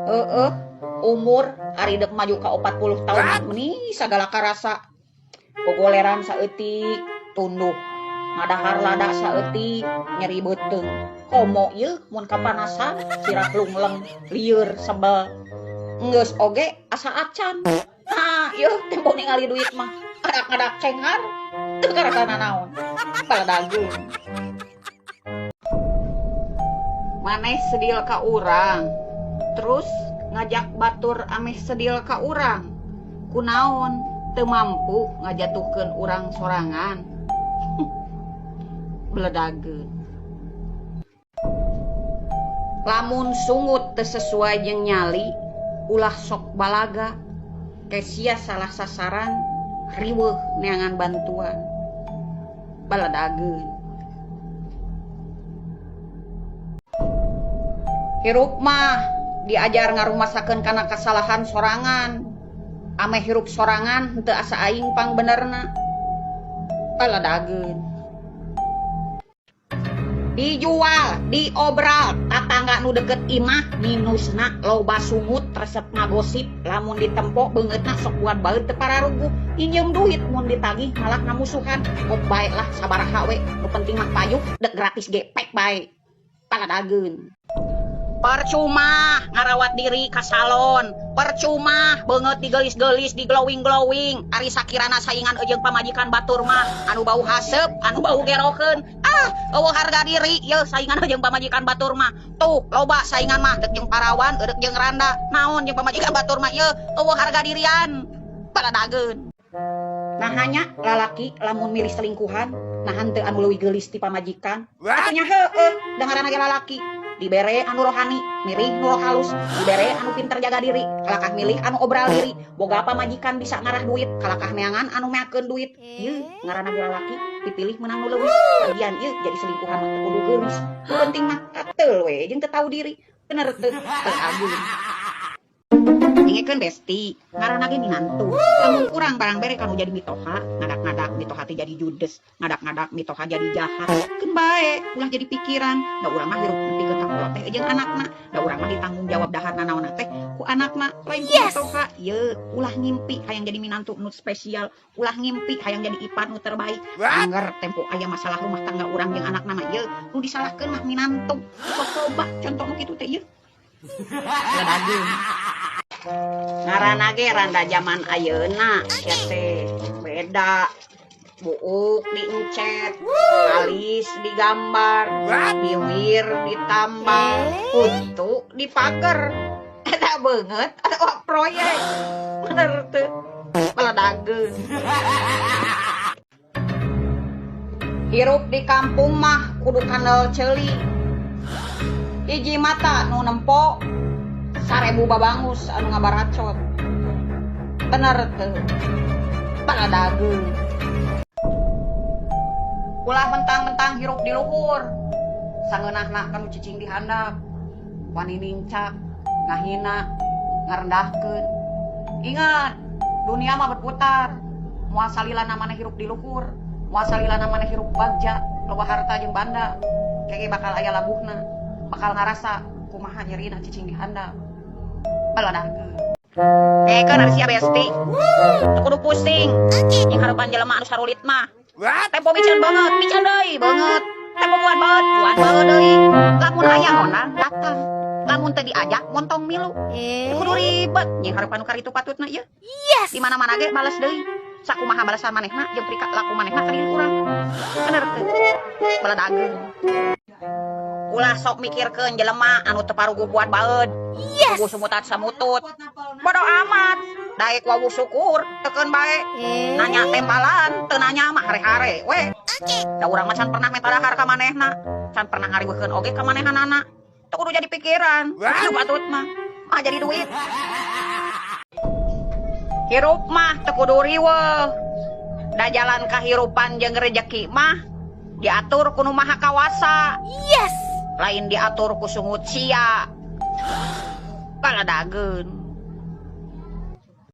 Heeh, umur ari deuk maju ka 40 tahun meni sagala karasa. Gogoleran saeutik tunduh, ngadahar lada saeutik nyeri beuteung. Komo ieu mun kapanasan sirah lungleng lieur sebel. Enggeus oge asa acan. Nah, ieu tempo ningali duit mah ngadak-ngadak cenghar teu karasa nanaon. Baladageun. Maneh sedil ka urang, terus ngajak batur ameh sedil ka urang. Kunaon teu mampu ngajatuhkeun urang sorangan. Beledageun. Lamun sungut teu sesuai jeung nyali, ulah sok balaga. Kesia salah sasaran, riweuh neangan bantuan. Beledageun. Hirup mah diajar ngarumasakeun kana kasalahan sorangan. Ameh hirup sorangan henteu asa aing pangbenerna. Beledageun. Dijual, diobral, tatangga nu deket imah minusna loba sungut resep ngagosip, lamun ditempo beungeutna sok buat baeud teu pararuguh, injeum duit mun ditagih malah ngamusuhan. Kop bae lah sabaraha we, nu penting mah payuh dek gratis ge pek bae. Paladageun. Percuma ngarawat diri ka salon, percuma beungeut digelis-gelis, di glowing-glowing, ari sakirana saingan jeung pamajikan batur mah anu bau haseup, anu bau gerokeun. Ah, eueuh harga diri yeuh saingan jeung pamajikan batur mah. Tuh, loba saingan mah deuk jeung parawan, deuk jeung randa. Naon jeung pamajikan batur mah yeuh, eueuh harga dirian. Paladageun. Nah hanya lalaki lamun milih selingkuhan, nah henteu anu leuwih geulis ti pamajikan. Atuh nya heueuh, da ngaranna ge lalaki. Dibere anu rohani, milih nu halus, dibere anu pinter jaga diri, kalakah milih anu obral diri, boga pamajikan bisa ngarah duit, kalakah neangan anu meakeun duit. Ieu ngaranna ge lalaki, dipilih meunang nu leuwih. Bagian ieu jadi selingkuhan mah teu kudu geulis. Nu penting mah kateul we jeung teu tahu diri. Bener teu? Teu ageun. Dengekeun besti, ngaranna ge minantu. Lamun kurang barang bere kanu jadi mitoha, ngadak-ngadak mitoha teh jadi judes, ngadak-ngadak mitoha jadi jahat. Keun bae, ulah jadi pikiran. Da urang mah hirup nepikeun ka kolot teh jeung anakna. Da urang mah ditanggung jawab daharna naonna teh ku anakna, lain ku mitoha. Ieu ulah ngimpi hayang jadi minantu nu spesial, ulah ngimpi hayang jadi ipar nu terbaik. Angger tempo aya masalah rumah tangga urang jeung anakna mah ieu nu disalahkeun mah minantu. Sok coba contoh nu kitu teh ieu. Daging. Ngaranna ge randa jaman ayeuna sia teh beda. Buuk diencet, alis digambar, biwir ditambal, huntu dipager. Eta beungeut atawa proyek. Bener teu? Beledageun. Hirup di kampung mah kudu kandel ceuli. Hiji mata nu nempo, 1000 babangus anu ngabaracot. Bener teu? Baladageun. Ulah mentang-mentang hirup di luhur, sangeunahna kanu cicing di handap, wani nincak, ngahina, ngarendahkeun. Ingat, dunia mah berputar. Moal salilana maneh hirup di luhur, moal salilana maneh hirup bagja, loba harta jeung banda. Kege bakal aya labuhna, bakal ngarasa kumaha nyerina cicing di handap. Baladageun. Keun ari sia besti. Teu kudu pusing. Jeung harepan jelema anu sarulit mah. Tempo miceun beungeut, miceun deui beungeut. Tempo buat beut, buat beut deui. Lamun aya ngondang datang. Lamun teu diajak montong milu. Teu kudu ribet jeung harepan nu karitu patutna ieu. Yes. Di mana-mana ge bales deui. Sakumaha balasan manehna jeung prika laku manehna ka diri urang. Bener teu? Baladageun. Ulah sok mikirkeun jelema anu teu paruguh buat baeud. Yes. Puguh sumutat samutut. Bodo amat. Daek wawuh syukur teukeun bae. Nanya tembalan, teu nanya mah hare-hare we. Da urang mah can pernah menta dahar ka manehna, can pernah ngariweuhkeun oge ka manehanana. Teu kudu jadi pikiran. Hirup patut mah, mah jadi duit. Hirup mah teu kudu riweuh. Da jalan kahirupan jeung rejeki mah diatur ku nu Maha Kawasa. Yes. Lain diatur ku sungut sia. Baladageun.